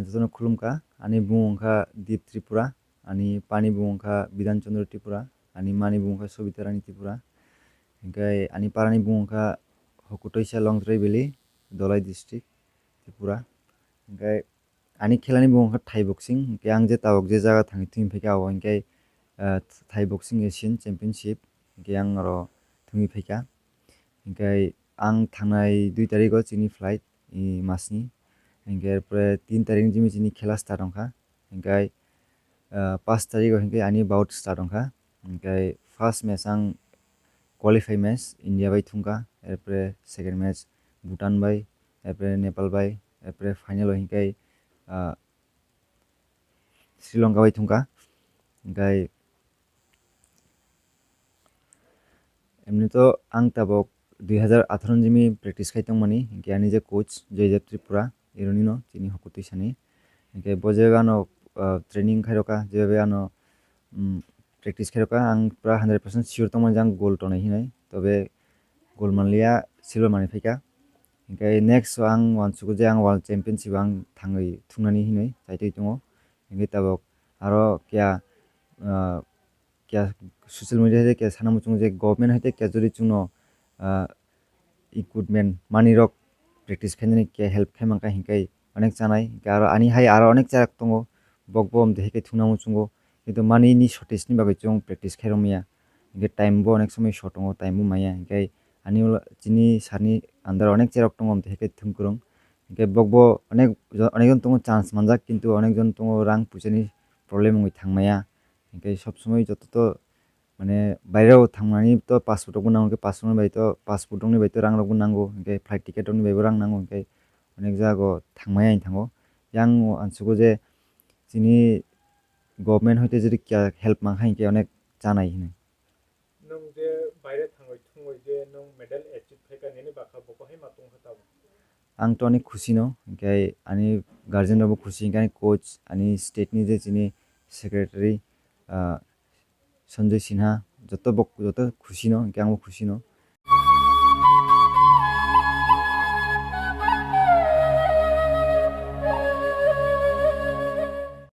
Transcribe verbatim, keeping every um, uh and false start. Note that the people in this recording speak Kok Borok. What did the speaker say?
Jotono khulumkha, ani bumung wngkha Deep Tripura, ani pani bumung wngkha Bidhan Chandra Tripura, ani mani bumung wngkha Sobita Rani Tripura, hingke ani parani bumung wngkha Hokutoisa Longtrai Valley, Dholai district, Tripura. Hingke ani khelani bumung wngkha Thai boxing, hingke ang je tabok je jaga thangwi thwngwi phaikha abo hingke, ah, Thai boxing Asian Championship, hingke ang oro thwngwi phaikha. Hingke ang thangnai dui tarikgo chini flight, i masni. Hingke er pore tin tarik jimi chini khela start wngkha. Hingke, ah, paanch tarikgo hingke ani bout start wngkha. Hingke first match ang qualify match India bai thungkha, er pore second match Bhutan bai, er pore Nepal bai, er pore final o hingke, ah, Sri Lanka bai thungkha. Hingke emni to ang tabok dui hazar atharo jimi practice khai tongmani, hingke ani je coach Joydev Tripura, ironi no chini Hokutoisani. Hingke bo je ano, ah, training khairokha, je ano, um, practice khairokha, ang pura hundred percent sure tongmani je ang gold tongnai hinwi, tobe gold manliya, silver manwi phaikha. Hingke next o ang uansugo je ang world championship ang thangwi thungnani hinwi chaitwi tongo. Hingke tabok aro kya, ah, kya social media hai kya sana muchung je government hai kya jodi chwngno, ah, equipment manwi rok practice khainani kya help khai mankha hingke onek chanai. Hingke aro ani hai aro onek charak tongo, bokbo omtwi hai khe thungna muchungo, kintu manwi ni shortage ni bagwi chwng practice khairok maya. Hingke time bo onek somoi short tongo, time bo maya. Hingke ani ulo chini sir ni under onek charak tongo, omtwi hai khe thung kwrwng. Hingke bokbo onek jo-, onek jon tongo chance manjak, kintu onek jon tongo rang puisa ni problem wngwi thang maya. Hingke sob somoi joto to mane baireo thangnani to passport rokbo nango, hingke passport ni bai to, passport rokni bai to rang rokbo nango, hingke flight ticket rokni baibo rang nango, hingke onek jago thang maya hinwi thango. Yang uansugo je chini government hoite jodi kya help mankha hingke onek chanai hinwi. Nwng je baire thangwi thwngwi je nwng medal achieve khaikha, nini bakha bo kwbangma tongkha tabuk? Ang to ani khusi no, hingke ani guardian rokbo khusi, hingke ani coach, ani state ni je chini secretary, ah, Sanjay Sinha, joto bok-, joto khusi no, hingke angbo khusi no.